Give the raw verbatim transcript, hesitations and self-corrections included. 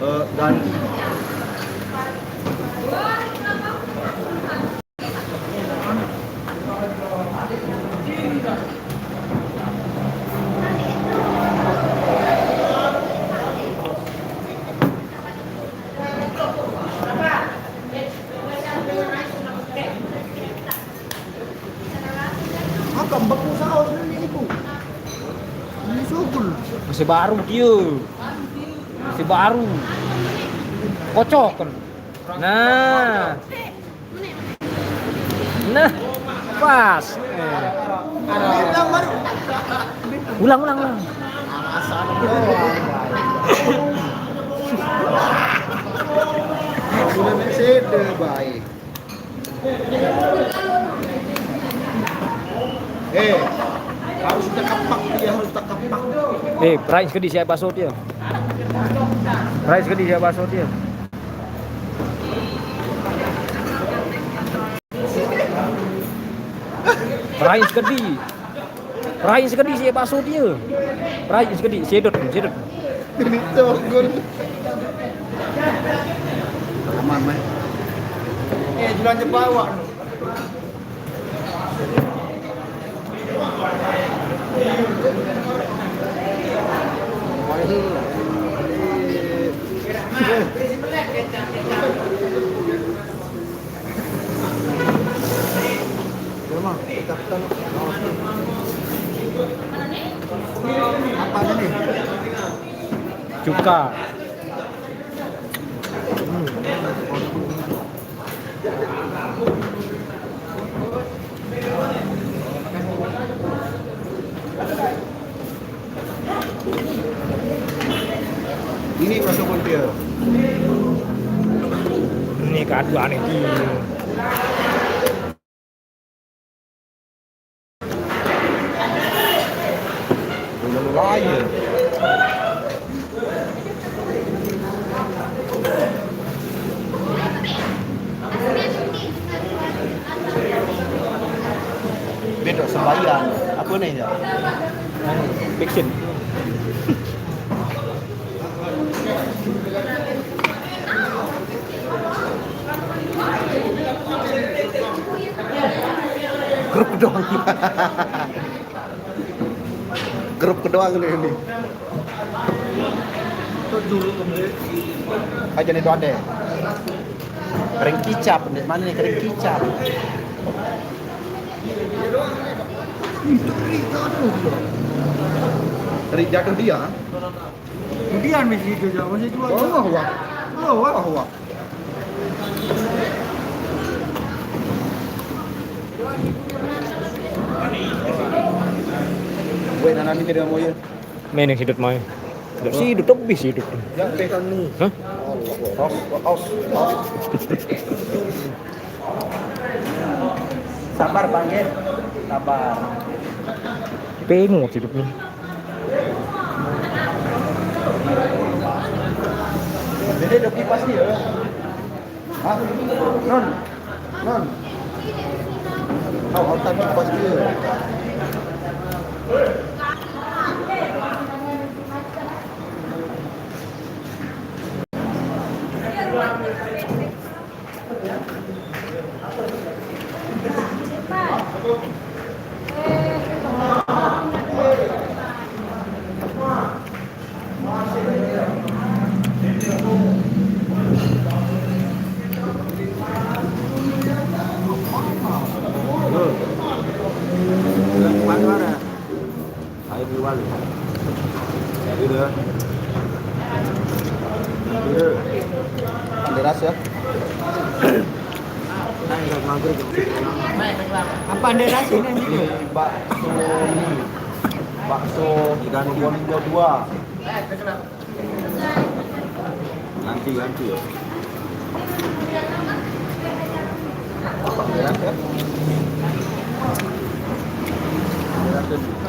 Eh, dan Apa mbak usaha ini itu? Ini sugul. Masih baru dia. Masih baru. Kocok kan. Nah. Nah, pas. Eh. Ulang, ulang, ulang. Sudah sede baik. Eh, harus kita kepak, dia harus kita kepak. Eh, price ke di siapa sot dia? Price ke di siapa sot dia? Price ke di. Rai sekedi si bakso dia. Rai sekedi, sedot, sedot. Ini togol. Aman, Mai. Eh, jualan Jepawak. Apa ini? Cuka. Ini masuk kumpir. Ini kado aneh dia. Udah mulai ya. Beda sembahyang. Apa nih ya? Fiction. Grup doang. Grup doang nih ini. Aja nih doang deh. Kering kicap, nih mana nih kering kicap? Ih, teri jatuh dia. Teri jatuh dia. Kemudian masih itu, masih jual. Oh, wah. Oh, wah. Oh, wah. Gue nanami tidak mau ya. Mana yang hidup mau? Tidak sih hidup, tapi sih hidup. Ya, teh. Hah? Aus, aus, aus. Sabar, Bang, ya. Sabar. Pengen hidup nih. Jadi udah kipas dia. Hah? Non. Non. Kau otak kipas dia. Ayo duluan. Udah. Udah. Panderas ya. Apa panderas ini? Ini bakso ini. Bakso ikan tiga dua. Nanti, nanti ya. Apa panderas ya? Panderas ya.